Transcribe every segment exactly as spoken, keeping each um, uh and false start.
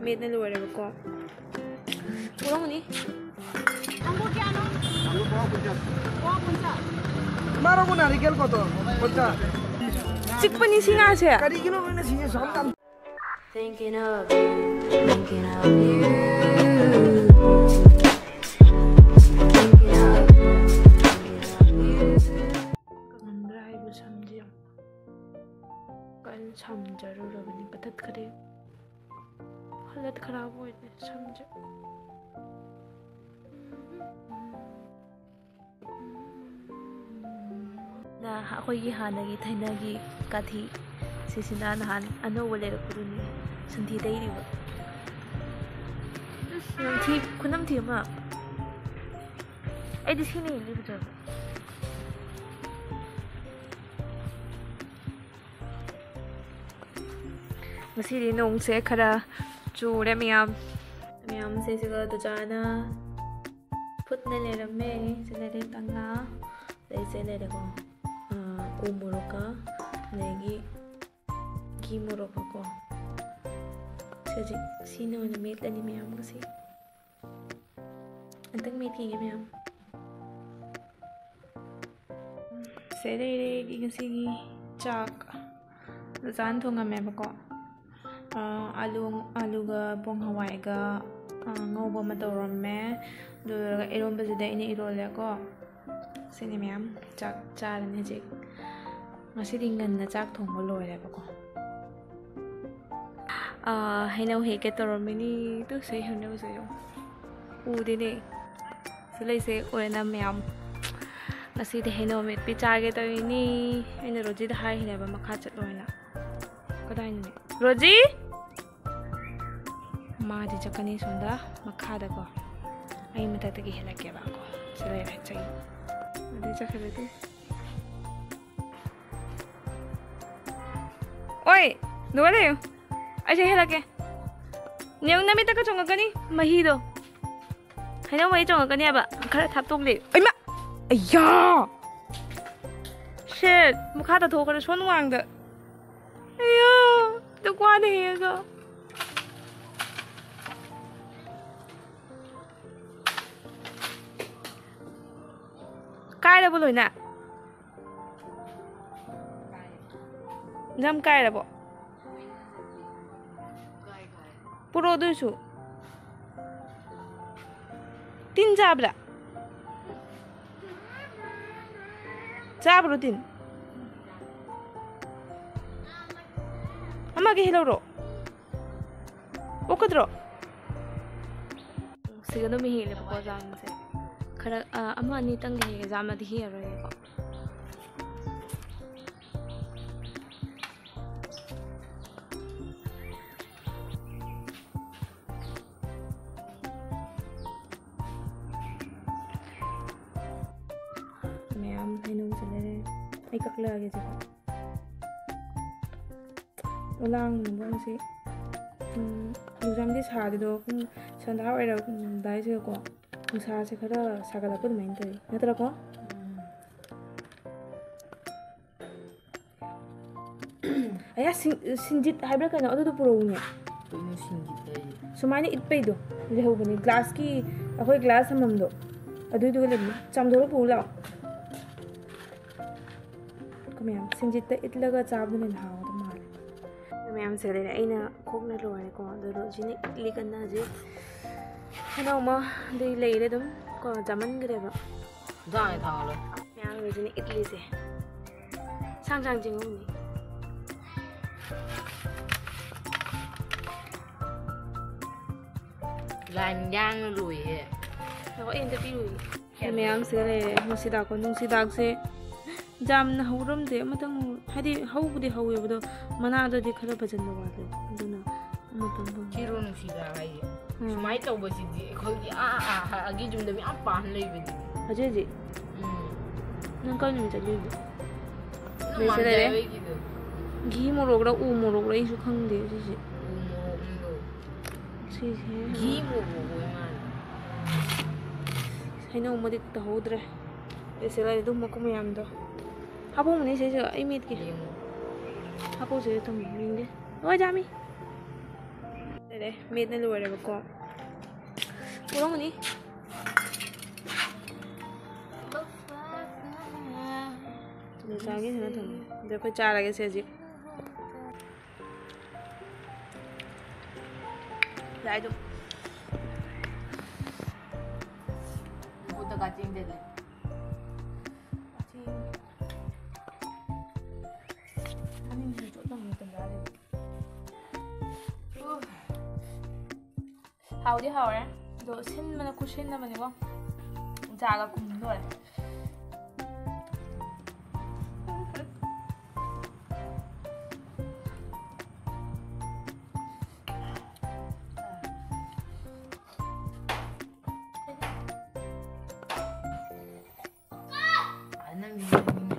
ꯃꯦꯠꯅ ꯂꯣꯏꯔꯦꯕꯀꯣ꯫ ꯄꯨꯔꯝꯃꯨꯅꯤ꯫ তোমার ওপর নারিকেল কত? পঞ্চাশ। ꯆꯤꯛꯄꯅꯤ ꯁꯤ ꯉꯥꯁꯦ꯫ ꯀꯔꯤꯒꯤꯅꯣ ꯅꯣꯏꯅ ꯁꯤꯁꯦ ꯁꯨꯝ ꯌꯥꯝ Thinking of you, thinking of you, thinking of you. ꯀꯪꯍꯟꯕ꯭ꯔꯥ ꯍꯥꯏꯕ ꯁꯝꯁꯦ ꯌꯥꯝ ꯀꯟꯅ ꯁꯝꯖꯔꯨꯔꯕꯅꯤ, ꯄꯊꯠꯈ꯭ꯔꯦ꯫ ꯍꯥꯂꯠ ꯈꯔꯥꯕ ꯑꯣꯏꯔꯦ ꯁꯝꯁꯦ꯫ ꯅ ꯑꯩꯈꯣꯏꯒꯤ ꯍꯥꯟꯅꯒꯤ ꯊꯥꯏꯅꯒꯤ ꯀꯥꯊꯤ ꯁꯤꯁꯤꯅ ꯅꯍꯥꯟ ꯑꯅꯧꯕ ꯂꯩꯔꯛꯄꯗꯨꯅꯤ ꯁꯟꯊꯤ ꯇꯩꯔꯤꯕ꯫ ꯎꯝ, ꯅꯝꯊꯤ, ꯈꯨꯅꯝꯊꯤ ꯑꯃ꯫ ꯑꯩꯗꯤ ꯁꯤꯅ ꯍꯦꯟꯅ ꯐꯖꯕ꯫ ꯉꯁꯤꯗꯤ ꯅꯣꯡꯁꯦ ꯈꯔ ꯆꯨꯔꯦ ꯃꯌꯥꯝ꯫ ꯃꯌꯥꯝꯁꯦ ꯁꯤꯒ ꯗꯨꯖꯥꯅ ꯐꯨꯠꯅ ꯂꯩꯔꯝꯃꯦ꯫ ꯁꯤ ꯂꯩꯔꯦ ꯀꯪꯂꯥ, ꯑꯗꯩ ꯁꯤ ꯂꯩꯔꯦꯀꯣ, ꯑꯥ, ꯎ ꯃꯣꯔꯣꯛꯀ, ꯑꯗꯒꯤ ꯘꯤ ꯃꯣꯔꯣꯛꯀꯀꯣ꯫ ꯁꯤ ꯍꯧꯖꯤꯛ ꯁꯤꯅ ꯑꯣꯏꯅ ꯃꯦꯠꯂꯅꯤ ꯃꯌꯥꯝꯒꯁꯦ꯫ ꯑꯝꯇꯪ ꯃꯦꯠꯈꯤꯒꯦ ꯃꯌꯥꯝ꯫ ꯁꯦ ꯂꯩꯔꯦ ꯑꯩꯒꯤ ꯉꯁꯤꯒꯤ ꯆꯥꯛ꯫ ꯗꯨꯖꯥꯅ ꯊꯣꯡꯉꯝꯃꯦꯕꯀꯣ꯫ ꯑꯥ, ꯑꯂꯨ, ꯑꯂꯨꯒ ꯄꯣꯡ ꯍꯋꯥꯏꯒ, ꯑꯥ, ꯉꯧꯕ ꯑꯃ ꯇꯧꯔꯝꯃꯦ꯫ ꯑꯗꯨ ꯂꯣꯏꯔꯒ ꯏꯔꯣꯟꯕꯁꯤꯗꯤ ꯑꯩꯅ ꯏꯔꯣꯜꯂꯦꯀꯣ꯫ ꯁꯤꯅꯤ ꯃꯌꯥꯝ ꯆꯥꯛ ꯆꯥꯔꯅꯤ ꯍꯧꯖꯤꯛ꯫ ꯉꯁꯤꯗꯤ ꯉꯟꯅ ꯆꯥꯛ ꯊꯣꯡꯕ ꯂꯣꯏꯔꯦꯕꯀꯣ꯫ ꯑꯥ, ꯍꯩꯅꯧ ꯍꯦꯛꯀꯦ ꯇꯧꯔꯝꯃꯤꯅꯤ꯫ ꯇꯨ ꯁꯤ ꯍꯩꯅꯧꯁꯦ ꯌꯦꯡꯉꯣ꯫ ꯎꯗꯦꯅꯦ꯫ ꯁꯤ ꯂꯩꯁꯦ ꯎꯔꯦꯅ ꯃꯌꯥꯝ꯫ ꯉꯁꯤꯗꯤ ꯍꯩꯅꯧ ꯑꯃꯦꯠꯄꯤ ꯆꯥꯒꯦ ꯇꯧꯔꯤꯅꯤ꯫ ꯑꯩꯅ ꯔꯣꯖꯤꯗ ꯍꯥꯏꯈꯤꯅꯦꯕ ꯃꯈꯥ ꯆꯠꯂꯣ ꯍꯥꯏꯅ꯫ ꯀꯗꯥꯏꯅꯣꯅꯦ? ꯔꯣꯖꯤ! ꯃꯥꯗꯤ ꯆꯠꯀꯅꯤ ꯁꯣꯝꯗ ꯃꯈꯥꯗꯀꯣ꯫ ꯑꯩ ꯃꯊꯛꯇꯒꯤ ꯍꯦꯜꯂꯛꯀꯦꯕ ꯀꯣ꯫ ꯁꯤ ꯂꯩꯔꯦ ꯆꯩ꯫ ꯑꯗꯨ ꯆꯠꯈ꯭ꯔꯦ ꯑꯗꯨ꯫ ꯑꯣꯏ! ꯅꯨꯡꯉꯥꯏ ꯂꯩꯌꯨ꯫ ꯑꯩꯁꯦ ꯍꯦꯜꯂꯛꯀꯦ꯫ ꯅꯦꯡ ꯅꯃꯤꯠꯇꯒ ꯆꯣꯡꯉꯛꯀꯅꯤ ꯃꯍꯤꯗꯣ꯫ ꯍꯩꯅꯧ ꯃꯍꯤ ꯆꯣꯡꯉꯛꯀꯅꯤ ꯍꯥꯏꯕ꯫ ꯈꯔ ꯊꯥꯞꯇꯣꯛꯂꯦ꯫ ꯑꯩꯃ! ꯑꯌꯥ! ꯁꯦꯠ! ꯃꯈꯥꯗ ꯊꯣꯛꯈ꯭ꯔꯦ ꯁꯣꯟ ꯋꯥꯡꯗ꯫ ꯑꯌꯥ! ꯗꯨꯀ꯭ꯋꯥꯅ ꯍꯦꯛꯑꯒ꯫ ꯍꯥꯏꯕ ꯂꯣꯏꯅ? ꯌꯥꯝ ꯀꯥꯏꯔꯕꯣ? ꯄꯨꯔꯛꯑꯣ ꯑꯗꯨꯏꯁꯨ꯫ ꯇꯤꯟ ꯆꯥꯕ꯭ꯔꯥ? ꯆꯥꯕ꯭ꯔꯣ ꯇꯤꯟ? ꯑꯃꯒ ꯍꯦꯛ ꯂꯧꯔꯣ꯫ ꯑꯣꯛꯀꯗ꯭ꯔꯣ? ꯁꯤꯒ ꯑꯗꯨꯝ ꯍꯦꯜꯂꯦꯕꯀꯣ ꯖꯥꯝꯁꯦ꯫ ꯈꯔ, ꯑ, ꯑꯃ ꯑꯅꯤꯇꯪꯗꯤ ꯍꯦꯛꯒꯦ, ꯌꯥꯝꯅꯗꯤ ꯍꯦꯛꯑꯔꯣꯏꯒꯦꯀꯣ꯫ ꯃꯌꯥꯝ ꯍꯩꯅꯧꯁꯦ ꯂꯩꯔꯦ꯫ ꯑꯩ ꯀꯛꯂꯛꯑꯒꯦ ꯁꯤꯗ꯫ ꯑꯣꯂꯥꯡꯕ ꯉꯁꯤ꯫ ꯎꯝ, ꯑꯦꯛꯖꯥꯝꯗꯤ ꯁꯥꯗꯦꯗꯣ, ꯄꯨꯡ ꯁꯟꯗꯥ ꯑꯣꯏꯔꯝꯗꯥꯏꯁꯤꯗꯀꯣ, ꯅꯨꯡꯁꯥꯁꯦ ꯈꯔ ꯁꯥꯒꯠꯂꯛꯄ ꯑꯗꯨꯃꯥꯏꯅ ꯇꯧꯋꯤ, ꯅꯠꯇ꯭ꯔꯥꯀꯣ? ꯑꯌꯥ, ꯁꯤꯡ-, ꯁꯤꯡꯖꯤꯠ ꯍꯥꯏꯕ꯭ꯔꯥ ꯀꯩꯅꯣ, ꯑꯗꯨꯗꯣ ꯄꯨꯔꯛꯎꯅꯦ꯫ ꯀꯩꯅꯣ ꯁꯤꯡꯖꯤꯠ ꯍꯥꯏꯁꯦ? ꯁꯨꯃꯥꯏꯅ ꯏꯠꯄꯩꯗꯣ, ꯂꯩꯍꯧꯕꯅꯦ, ꯒ꯭ꯂꯥꯁꯀꯤ, ꯑꯩꯈꯣꯏ ꯒ꯭ꯂꯥꯁ ꯑꯃꯃꯝꯗꯣ, ꯑꯗꯨꯏꯗꯨꯒ ꯂꯩꯕꯅꯦ꯫ ꯆꯥꯝꯊꯣꯛꯑ ꯄꯨꯔꯨ ꯂꯥꯛꯑꯣ꯫ ꯀꯣ ꯃꯌꯥꯝ, ꯁꯤꯡꯖꯤꯠꯇ ꯏꯠꯂꯒ ꯆꯥꯕꯗꯨꯅ ꯍꯦꯟꯅ ꯍꯥꯎꯒꯗꯧ ꯃꯥꯜꯂꯦ꯫ ꯃꯌꯥꯝꯁꯦ ꯂꯩꯔꯦ, ꯑꯩꯅ ꯈꯣꯛꯅ ꯂꯣꯏꯔꯦꯀꯣ꯫ ꯑꯗꯣ ꯔꯣꯖꯤꯅ ꯏꯠꯂꯤ ꯀꯟꯅ ꯍꯧꯖꯤꯛ꯫ ꯍꯩꯅꯧ ꯑꯃꯗꯤ ꯂꯩꯔꯦ ꯑꯗꯨꯝ ꯀꯣ, ꯆꯥꯃꯟꯈ꯭ꯔꯦꯕ꯫ ꯏꯟꯖꯥꯡ ꯑꯣꯏꯅ ꯊꯥꯡꯒꯠꯂꯣ꯫ ꯃꯌꯥꯝ ꯔꯣꯖꯤꯅ ꯏꯠꯂꯤꯁꯦ꯫ ꯁꯥꯡ ꯁꯥꯡ ꯆꯤꯡꯉꯨꯅꯤ꯫ ꯂꯥꯏꯟ ꯌꯥꯡꯅ ꯂꯣꯏꯌꯦ꯫ ꯉꯥꯏꯈꯣ, ꯑꯩ ꯑꯝꯇ ꯄꯤꯔꯨꯒꯦ꯫ ꯃꯌꯥꯝꯁꯤꯒ ꯂꯩꯔꯦ꯫ ꯅꯨꯡꯁꯤꯗꯥꯛꯀꯣ, ꯅꯨꯡꯁꯤꯗꯥꯛꯁꯦ ꯌꯥꯝꯅ ꯍꯧꯔꯝꯗꯦ꯫ ꯑꯃꯇꯪ, ꯍꯥꯏꯗꯤ ꯍꯧꯕꯗꯤ ꯍꯧꯋꯦꯕ, ꯑꯗꯣ ꯃꯅꯥꯗꯗꯤ ꯈꯔ ꯐꯖꯟꯕ ꯋꯥꯠꯂꯦ꯫ ꯑꯗꯨꯅ ꯑꯃꯇꯪ ꯐꯪꯉꯦ꯫ ꯊꯤꯔꯣ ꯅꯨꯡꯁꯤꯗꯥꯛ ꯍꯥꯏꯁꯦ꯫ ꯎꯝ꯫ ꯁꯨꯃꯥꯏꯅ ꯇꯧꯕꯁꯤꯗꯤ ꯑꯩꯈꯣꯏꯒꯤ ꯑꯥ, ꯑꯥ, ꯑꯥ, ꯑꯥꯒꯤ ꯌꯨꯝꯗ ꯃꯌꯥꯝ ꯄꯥꯟ ꯂꯩꯕꯅꯤ꯫ ꯍꯧꯖꯤꯛ ꯍꯧꯖꯤꯛ? ꯎꯝ꯫ ꯅꯪ ꯀꯔꯝ ꯅꯨꯃꯤꯠ ꯆꯠꯂꯨꯏꯕ? ꯑꯗꯨꯝ ꯂꯣꯏꯁꯤꯜꯂꯦ꯫ ꯃꯥꯟꯖꯔꯦ ꯑꯩꯒꯤꯗꯣ꯫ ꯘꯤ ꯃꯣꯔꯣꯛꯔ ꯎ ꯃꯣꯔꯣꯛꯔ ꯑꯩꯁꯨ ꯈꯪꯗꯦ ꯁꯤꯁꯦ꯫ ꯎ ꯃꯣꯔꯣꯛꯅꯤꯗꯣ꯫ ꯁꯤꯁꯦ꯫ ꯘꯤ ꯃꯣꯔꯣꯛ ꯑꯣꯏ ꯃꯥꯜꯂꯦ꯫ ꯍꯩꯅꯧ ꯑꯃꯗꯤ ꯇꯧꯍꯧꯗ꯭ꯔꯦ꯫ ꯂꯣꯏꯁꯤꯜꯂꯦ ꯑꯗꯨꯝ ꯃꯀꯨ ꯃꯌꯥꯝꯗꯣ꯫ ꯍꯥꯄꯧꯅꯦ ꯁꯤꯁꯨ ꯑꯩ ꯃꯦꯠꯀꯦ꯫ ꯌꯦꯡꯉꯣ꯫ ꯍꯥꯄꯧꯁꯤꯗ ꯊꯝꯃꯣ, ꯌꯦꯡꯒꯦ꯫ ꯍꯣꯏ, ꯖꯥꯃꯤ꯫ ꯂꯩꯔꯦ, ꯃꯦꯠꯅ ꯂꯣꯏꯔꯦꯕꯀꯣ꯫ ꯄꯨꯔꯝꯒꯅꯤ꯫ ꯆꯥꯒꯦ ꯍꯥꯏꯅ ꯊꯝꯃꯦ꯫ ꯑꯗꯣ ꯑꯩꯈꯣꯏ ꯆꯥꯔꯒꯦꯁꯦ ꯍꯧꯖꯤꯛ꯫ ꯌꯥꯏꯗꯨ꯫ ꯃꯈꯨꯠꯇ ꯀꯥꯆꯦꯡ ꯆꯦꯜꯂꯦ꯫ ꯀꯥꯆꯦꯡ꯫ ꯃꯅꯤꯡꯁꯤꯁꯨ ꯆꯣꯠꯂꯝꯃꯦ ꯇꯟꯖꯥ ꯂꯩꯕ꯫ ꯎ꯫ ꯍꯥꯎꯗꯤ ꯍꯥꯎꯔꯦ꯫ ꯑꯗꯣ ꯁꯤꯟꯕꯅ ꯈꯨꯠꯁꯤꯟ ꯑꯃꯅꯤꯀꯣ꯫ ꯆꯥꯒ ꯀꯨꯝꯗꯣꯔꯦ꯫ ꯅꯪꯗꯤ ꯅꯪꯗꯤ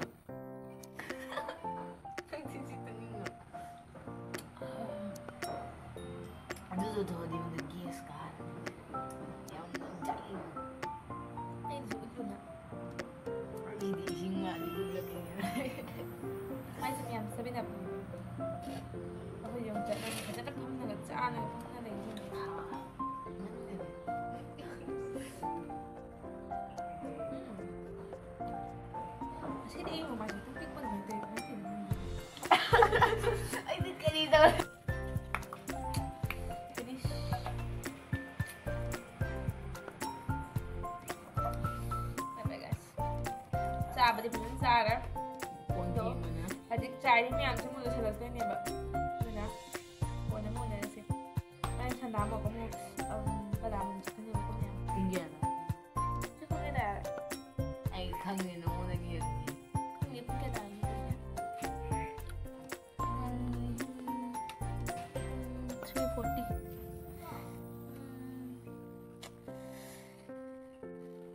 ꯅꯪꯗꯤ ꯁꯤ ꯇꯨꯝꯅꯤꯡꯉꯣ꯫ ꯑꯗꯨꯗꯣ ꯊꯣꯛꯑꯗꯤ ꯃꯗꯨ ꯒꯦꯁ ꯀꯥꯔꯅꯤ꯫ ꯌꯥꯝ ꯅꯝꯖꯩ꯫ ꯑꯩꯅꯁꯨ ꯎꯠꯂꯨꯅ꯫ ꯑꯩꯗꯤ ꯏꯁꯤꯡ ꯃꯥꯜꯂꯤ ꯎꯠꯂꯒꯦ꯫ ꯃꯥꯏꯁꯦ ꯃꯌꯥꯝ ꯁꯚꯦꯟ ꯑꯞ꯫ ꯑꯩꯈꯣꯏ ꯌꯨꯝ ꯆꯠꯂꯒ ꯐꯖꯅ ꯐꯝꯂꯒ ꯆꯥꯅꯕ ꯐꯝꯅ ꯂꯩꯗꯣꯏꯅꯦ꯫ ꯎꯝ꯫ ꯉꯁꯤꯗꯤ ꯑꯩ ꯃꯃꯥꯏꯁꯦ ꯈꯤꯇꯪ ꯄꯤꯛꯄ ꯑꯗꯨꯃꯥꯏꯅ ꯇꯧꯋꯦ꯫ ꯀꯃꯥꯏꯅ ꯇꯧꯔꯤꯅꯣ ꯈꯪꯗꯦ꯫ ꯑꯩꯗꯤ ꯀꯔꯤ ꯇꯧꯔꯦ? Finish꯫ Bye bye, guys꯫ ꯆꯥꯕꯗꯤ ꯐꯖꯅ ꯆꯥꯔꯦ꯫ ꯀꯣꯟ ꯑꯗꯣ ꯐꯦꯡꯕꯅ꯫ ꯍꯧꯖꯤꯛ ꯆꯥꯏꯔꯤ ꯃꯌꯥꯝꯁꯦ ꯑꯃꯨꯛ ꯂꯣꯏꯁꯤꯜꯂꯛꯇꯣꯏꯅꯦꯕ꯫ ꯑꯗꯨꯅ ꯀꯣꯟꯅ ꯑꯃꯨꯛ ꯎꯅꯔꯁꯦ꯫ ꯑꯩ ꯁꯟꯗꯥ ꯑꯃꯨꯛ ꯑꯃꯨꯛ, ꯑꯝ, ꯕꯗꯥꯝ ꯑꯃꯨꯛ ꯆꯠꯀꯅꯦꯕꯀꯣ ꯃꯌꯥꯝ꯫ ꯄꯨꯡ ꯀꯌꯥꯗ? ꯁꯤ ꯄꯨꯡ ꯀꯌꯥ ꯇꯥꯔꯦ? ꯑꯩ ꯈꯪꯗꯦ, ꯅꯉꯣꯟꯗꯒꯤ ꯍꯦꯜꯂꯦ꯫ ꯈꯪꯗꯦ, ꯄꯨꯡ ꯀꯌꯥ ꯇꯥꯔꯦ? ꯎꯝ, three forty꯫ ꯎꯝ꯫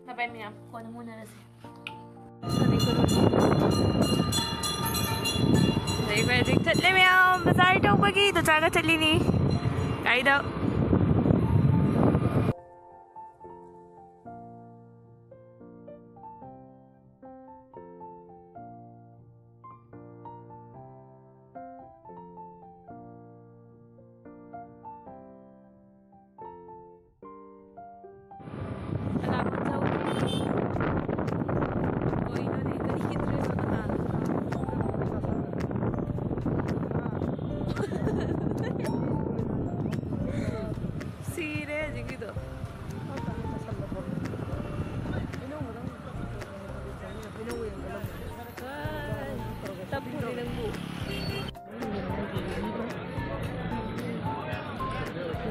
ꯕꯥꯏ ꯕꯥꯏ ꯃꯌꯥꯝ, ꯀꯣꯟꯅ ꯑꯃꯨꯛ ꯎꯅꯔꯁꯦ꯫ ꯂꯩꯕ ꯍꯧꯖꯤꯛ ꯆꯠꯂꯦ ꯃꯌꯥꯝ, ꯕꯖꯥꯔ ꯇꯧꯕꯒꯤ ꯗꯨꯀꯥꯟꯒ ꯆꯠꯂꯤꯅꯤ ꯒꯥꯔꯤꯗ꯫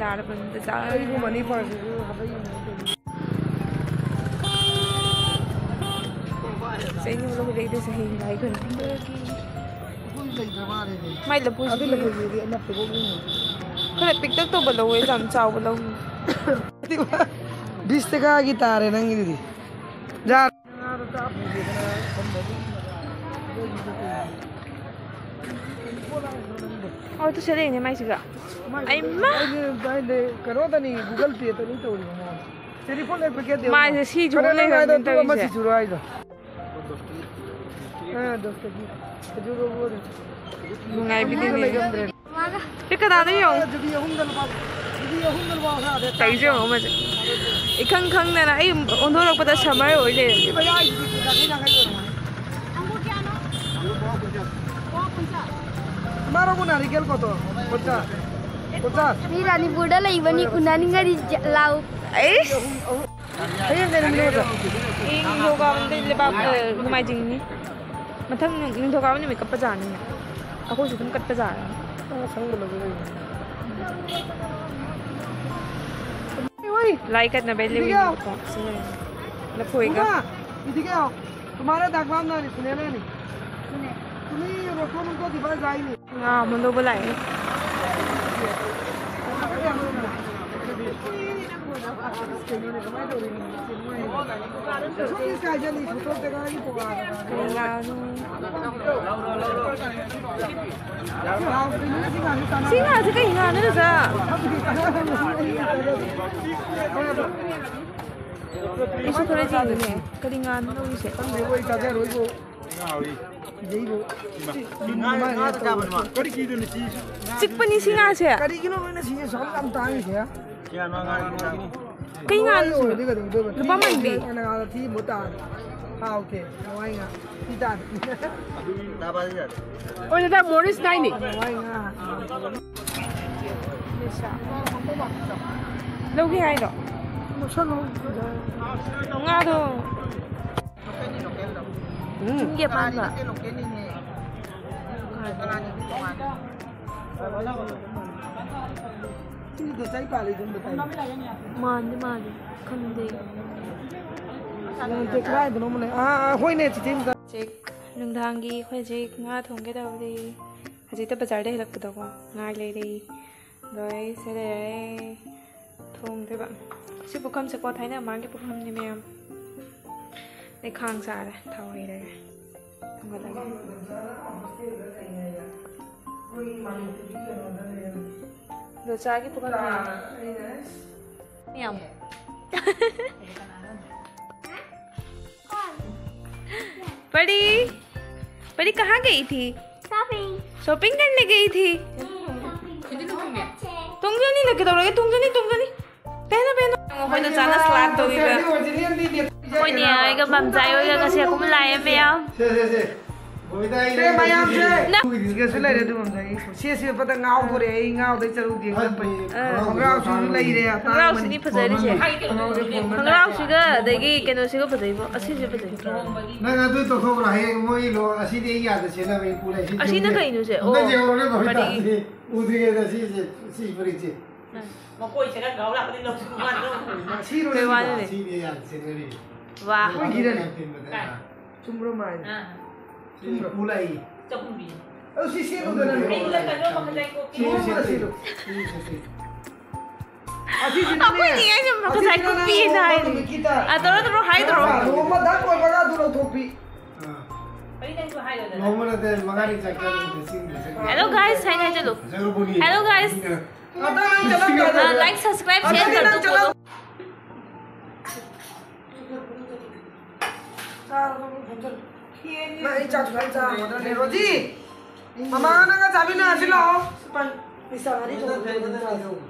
ꯌꯥꯔꯕꯅꯤꯗ ꯆꯥꯔꯣ꯫ ꯑꯩꯕꯨ ꯃꯅꯤ ꯄꯥꯔꯁꯤꯁꯨ ꯍꯥꯞꯄ ꯌꯦꯡꯉꯣ꯫ ꯆꯩꯅ ꯂꯧꯔꯛꯏꯗꯨꯁꯨ ꯍꯌꯦꯡ ꯂꯥꯏ ꯈꯨꯔꯨꯝꯕꯒꯤ꯫ ꯃꯥꯏ ꯂꯐꯨꯁꯤꯗꯤ ꯑꯗꯨ ꯂꯐꯨꯁꯤꯗꯤ ꯑꯅꯞꯄ ꯄꯣꯛꯅꯤꯡꯉꯤ꯫ ꯈꯔ ꯄꯤꯛꯇꯛ ꯇꯧꯕ ꯂꯧꯋꯦ, ꯌꯥꯝ ꯆꯥꯎꯕ ꯂꯧꯅꯨ꯫ ꯕꯤꯁ ꯇꯀꯥꯒꯤ ꯇꯥꯔꯦ ꯅꯪꯒꯤꯗꯨꯗꯤ꯫ ꯌꯥꯔꯦ꯫ ꯑꯣ, ꯇꯨ ꯁꯦꯠꯂꯛꯏꯅꯦ ꯃꯥꯏꯁꯤꯒ꯫ ꯑꯩꯃꯥ! ꯑꯩꯗꯤ, ꯑꯩꯗꯤ ꯀꯩꯅꯣꯗꯅꯤ, Google Pay ꯇꯅꯤ ꯇꯧꯔꯤꯕ ꯃꯥꯅ꯫ ꯇꯦꯂꯤꯐꯣꯟ ꯂꯩ ꯄꯦꯀꯦꯠ ꯀꯔꯤꯅꯣ ꯅꯪ ꯍꯥꯏꯗꯣ? ꯇꯨ ꯑꯃ ꯁꯤꯖꯨꯔꯣ ꯍꯥꯏꯗꯣ꯫ ꯑꯥ, ꯗꯁ ꯀꯦꯖꯤ꯫ ꯈꯖꯨꯔ ꯂꯧꯔꯣ꯫ ꯅꯨꯡꯉꯥꯏꯕꯤꯗꯦꯅꯦ꯫ ꯂꯩꯔꯝꯗ꯭ꯔꯦ꯫ ꯁꯤ ꯀꯅꯥꯅꯣ ꯌꯦꯡꯉꯣ꯫ ꯖꯨꯕꯤ ꯑꯍꯨꯝꯗ ꯂꯨꯄꯥ, ꯖꯨꯕꯤ ꯑꯍꯨꯝꯗ ꯂꯨꯄꯥ ꯀꯨꯟꯊ꯭ꯔꯥ ꯍꯥꯞꯄꯦ꯫ ꯇꯧꯔꯤꯁꯦ ꯌꯦꯡꯉꯣ ꯑꯃꯁꯦ꯫ ꯏꯈꯪ ꯈꯪꯗꯅ ꯑꯩ ꯑꯣꯟꯊꯣꯔꯛꯄꯗ summer ꯑꯣꯏ ꯂꯩꯔꯝꯃꯦ꯫ ꯁꯤ ꯃꯌꯥꯏꯁꯤꯗꯤ ꯌꯥꯡꯈꯩ ꯌꯥꯡꯈꯩ ꯑꯣꯏꯔꯝꯒꯅꯤ꯫ ꯑꯪꯒꯨꯔ ꯀꯌꯥꯅꯣ? ꯑꯪꯒꯨꯔ ꯄꯋꯥ ꯀꯨꯟꯊ꯭ꯔꯥ꯫ ꯄꯋꯥ ꯀꯨꯟꯊ꯭ꯔꯥ꯫ ꯏꯃꯥ ꯔꯣꯕꯨ ꯅꯥꯔꯤꯀꯦꯜ ꯀꯣꯠꯇꯣ? ꯀꯨꯟꯊ꯭ꯔꯥ꯫ ꯀꯨꯟꯊ꯭ꯔꯥ꯫ ꯃꯤ ꯔꯥꯅꯤꯄꯨꯔꯗ ꯂꯩꯕꯅꯤ, ꯎꯅꯅꯤꯡꯉꯗꯤ ꯂꯥꯛꯎ꯫ ꯑꯩꯁ! ꯍꯌꯦꯡ ꯀꯩ ꯅꯨꯃꯤꯠꯅꯣ ꯆꯠ? ꯍꯌꯦꯡ ꯅꯤꯡꯊꯧꯀꯥꯕ ꯅꯠꯇꯦ, ꯂꯩꯕꯥꯛ, ꯑ, ꯅꯣꯡꯃꯥꯏꯖꯤꯡꯅꯤ꯫ ꯃꯊꯪ ꯅꯤꯡꯊꯧꯀꯥꯕ ꯅꯨꯃꯤꯠ ꯀꯠꯄꯖꯥꯠꯅꯤ꯫ ꯑꯩꯈꯣꯏꯁꯨ ꯑꯗꯨꯝ ꯀꯠꯄꯖꯥꯠꯅꯤ꯫ ꯑ, ꯁꯪꯕ ꯂꯣꯏꯕ ꯂꯩꯕꯅꯤ꯫ ꯂꯥꯏ ꯀꯠꯅꯕꯩ ꯂꯩꯕꯅꯤꯀꯣ꯫ ꯁꯤ ꯂꯩꯔꯦ꯫ ꯂꯐꯣꯏꯒ꯫ ꯃꯃꯥ, ꯏꯗꯤꯒꯦ ꯍꯥꯎ꯫ तुम्हारा दागवान ना नहीं, सुने ना नहीं। तुम्ही रोको उनको दिवाल जाएंगे। ꯉꯥ ꯑꯃ ꯂꯧꯕ ꯂꯥꯛꯑꯦ꯫ ꯀꯔꯤ ꯉꯥꯅꯣ? ꯁꯤ ꯉꯥꯁꯦ ꯀꯩ ꯉꯥꯅꯣ, ꯆꯥ? ꯑꯩꯁꯨ ꯈꯔ ꯌꯦꯡꯅꯤꯡꯉꯦ꯫ ꯀꯔꯤ ꯉꯥꯅꯣ ꯂꯧꯔꯤꯁꯦ? ꯆꯤꯛꯄꯅꯤ ꯁꯤ ꯉꯥꯁꯦ꯫ ꯀꯔꯤꯒꯤꯅꯣ ꯅꯣꯏꯅ ꯁꯤꯁꯦ ꯁꯨꯛ ꯌꯥꯝ ꯇꯥꯡꯉꯤꯁꯦ? ꯀꯩ ꯉꯥꯅꯣ ꯁꯤꯕꯣ? ꯂꯨꯄꯥ ꯃꯟꯕꯤ꯫ ꯍꯥꯎꯇꯦ꯫ ꯍꯋꯥꯏ ꯉꯥ꯫ ꯁꯤ ꯇꯥꯗꯦ꯫ ꯑꯣ, ꯗꯥꯗꯥ, ꯃꯣꯔꯤꯁ ꯅꯥꯏꯅꯤ꯫ ꯍꯋꯥꯏ ꯉꯥ꯫ ꯂꯧꯒꯦ ꯍꯥꯏꯔꯣ? ꯂꯧꯁꯜꯂꯣ꯫ ꯉꯥꯗꯣ꯫ ꯎꯝ꯫ ꯆꯤꯡꯒꯤ ꯑꯄꯥꯟꯕ꯫ ꯃꯥꯟꯗꯤ ꯃꯥꯜꯂꯤ꯫ ꯈꯪꯗꯦ꯫ ꯀꯗꯥꯏꯗꯅꯣ ꯑꯃ ꯂꯩ꯫ ꯑꯥ, ꯑꯥ, ꯍꯣꯏꯅꯦ, ꯆꯤꯆꯦ ꯑꯝꯇ꯫ ꯍꯧꯖꯤꯛ ꯅꯨꯡꯗꯥꯡꯒꯤ ꯑꯩꯈꯣꯏ ꯍꯧꯖꯤꯛ ꯉꯥ ꯊꯣꯡꯒꯦ ꯇꯧꯔꯤ꯫ ꯍꯧꯖꯤꯛꯇ ꯕꯖꯥꯔꯗ ꯍꯜꯂꯛꯄꯗꯀꯣ ꯉꯥ ꯂꯩꯔꯛꯏ꯫ ꯑꯗꯣ ꯑꯩ ꯁꯤ ꯂꯩꯔꯦ꯫ ꯊꯣꯡꯗꯣꯏꯕ꯫ ꯁꯤ ꯄꯨꯈꯝꯁꯦꯀꯣ ꯊꯥꯏꯅ ꯃꯃꯥꯡꯒꯤ ꯄꯨꯈꯝꯅꯤ ꯃꯌꯥꯝ꯫ ꯑꯩ ꯈꯥꯡ ꯁꯥꯔꯦ꯫ ꯊꯥꯎ ꯍꯩꯔꯒꯦ꯫ ꯊꯣꯡꯒꯠꯂꯒꯦ꯫ ꯗꯣꯁꯥꯒꯤ ꯄꯨꯈꯝ ꯃꯌꯥꯝ꯫ ꯌꯥꯝ꯫ परी, परी कहाँ गई थी? शॉपिंग। शॉपिंग करने गई थी। तुम क्यों नहीं लगे दौड़ोगे? तुम क्यों नहीं, तुम क्यों नहीं? पहनो, पहनो। ꯃꯈꯣꯏꯗ ꯆꯥꯅ ꯁꯂꯥꯗ ꯇꯧꯕꯤꯕ꯫ ꯑꯩꯈꯣꯏꯅꯦ ꯍꯣꯏꯒ ꯃꯝꯖꯥꯏ ꯍꯣꯏꯒ ꯉꯁꯤ ꯑꯩꯈꯣꯏ ꯂꯥꯛꯑꯦ ꯃꯌꯥꯝ꯫ ꯁꯦ, ꯁꯦ, ꯁꯦ꯫ ꯕꯕꯤꯇꯥ, ꯑꯩ ꯁꯦ, ꯃꯌꯥꯝꯁꯦ꯫ ꯅ- ꯁꯤꯒꯁꯨ ꯂꯩꯔꯦ ꯑꯗꯨ ꯃꯝꯖꯥꯏꯒꯤ꯫ ꯁꯦ, ꯁꯦ, ꯐꯖꯅ ꯉꯥꯎꯗꯣꯔꯦ꯫ ꯑꯩ ꯉꯥꯎꯗꯣꯏ ꯁꯔꯨꯛ ꯌꯦꯡ ꯆꯠꯄꯅꯤ꯫ ꯑ꯫ ꯈꯣꯡꯒ꯭ꯔꯥꯎꯁꯤꯁꯨ ꯂꯩꯔꯦ꯫ ꯈꯣꯡꯒ꯭ꯔꯥꯎꯁꯤꯅꯤ ꯐꯖꯔꯤꯁꯦ꯫ ꯈꯣꯡꯒ꯭ꯔꯥꯎꯁꯤꯒ ꯑꯗꯒꯤ ꯀꯩꯅꯣꯁꯤꯒ ꯐꯖꯩꯕꯣ꯫ ꯑꯁꯤꯁꯨ ꯐꯖꯩ꯫ ꯅꯪ ꯑꯗꯨ ꯇꯣꯛꯊꯣꯛꯈ꯭ꯔꯣ꯫ ꯍꯌꯦꯡ ꯃꯣꯏ ꯂꯣ-, ꯑꯁꯤꯗꯤ ꯑꯩ ꯌꯥꯗ ꯁꯦꯠꯅꯕꯅꯤ ꯄꯨꯔꯦ꯫ ꯑꯁꯤ ꯑꯁꯤꯅ ꯆꯨꯝꯗꯦ꯫ ꯀꯩꯅꯣꯁꯦ? ꯑꯝꯇ ꯑꯣ, ꯌꯦꯡꯉꯨꯅꯦ ꯕꯕꯤꯇꯥ꯫ ꯀꯔꯤ? ꯑꯁꯤ ꯎꯗ꯭ꯔꯤꯉꯩꯗ ꯁꯤꯁꯦ, ꯁꯤ ꯐꯨꯔꯤꯠꯁꯦ꯫ ꯃꯀꯣꯏ ꯆꯦꯔꯪ ꯌꯥꯎ ꯂꯥꯛꯄꯗꯤ ꯂꯧꯁꯤꯡ ꯋꯥꯠꯇ꯭ꯔꯣ? ꯁꯤꯔꯣ ꯀꯩ ꯁꯤꯗ? ꯋꯥꯠꯂꯤ? ꯁꯤꯅꯦ ꯌꯥꯗ ꯁꯦꯠꯅꯔꯤꯁꯦ꯫ ꯋꯥ꯫ ꯑꯩꯈꯣꯏ ꯒꯤꯔꯅꯤ꯫ ꯀꯥꯏ? ꯆꯨꯝꯕ꯭ꯔꯣ ꯃꯥꯏ? ꯑꯥ꯫ ꯁꯤ ꯄꯨ ꯂꯥꯛꯏ꯫ ꯆꯍꯨꯝ ꯄꯤ꯫ ꯑꯗꯨ ꯁꯤ ꯁꯦꯠꯂꯨꯗꯅ꯫ ꯑꯩ ꯂꯣꯏꯔꯦ꯫ ꯂꯣꯏꯔꯦ꯫ ꯁꯤ ꯁꯦꯠꯂꯨ, ꯁꯤ ꯁꯦꯠꯂꯨ꯫ ꯑꯁꯤꯁꯤꯅꯅꯦ, ꯑꯩꯈꯣꯏꯗꯤ ꯑꯩꯅ ꯉꯁꯥꯏ ꯑꯁꯤꯁꯤꯅ ꯀꯨꯞꯄꯤꯅ ꯅꯪ ꯍꯥꯏꯔꯤ꯫ ꯅꯨꯃꯤꯠꯀꯤꯗ ꯑ, ꯇꯧꯔꯣ, ꯇꯧꯔꯣ, ꯍꯥꯏꯗ꯭ꯔꯣ? ꯅꯣꯡꯃ ꯗꯥꯛ ꯑꯣꯏꯕꯒ ꯑꯗꯨ ꯂꯧꯊꯣꯛꯄꯤ꯫ ꯑꯥ꯫ ꯑꯩ ꯅꯪꯁꯨ ꯍꯥꯏꯌꯣꯗꯅ꯫ ꯅꯣꯡꯃ ꯅꯠꯇꯦ, ꯃꯉꯥꯅꯤ ꯆꯠꯀꯦ ꯑꯗꯨꯝ ꯆꯠꯁꯤ, ꯆꯠꯁꯤ꯫ Hello guys, ꯍꯥꯏꯅ ꯍꯥꯏꯖꯜꯂꯨ꯫ ꯐꯖꯔꯕꯣꯅꯤ꯫ Hello guys꯫ ꯃꯤꯅ ꯑꯗꯣ ꯅꯪ ꯆꯠꯂꯝꯗꯥꯏꯗ ꯑ, like, subscribe, share ꯑꯗꯣ ꯅꯪ ꯇꯧꯊꯣꯛꯑꯣ꯫ ꯆꯠꯂꯝ- ꯅꯪ ꯑꯩ ꯆꯥꯛ ꯁꯨꯃꯥꯏꯅ ꯆꯥꯔꯝꯒꯗ꯭ꯔꯅꯦ, ꯔꯣꯖꯤ? ꯃꯃꯥ ꯅꯪꯒ ꯆꯥꯃꯤꯟꯅꯔꯁꯤ ꯂꯥꯛꯑꯣ꯫ ꯄꯩꯁꯥ ꯃꯔꯤ ꯊꯣꯡꯕ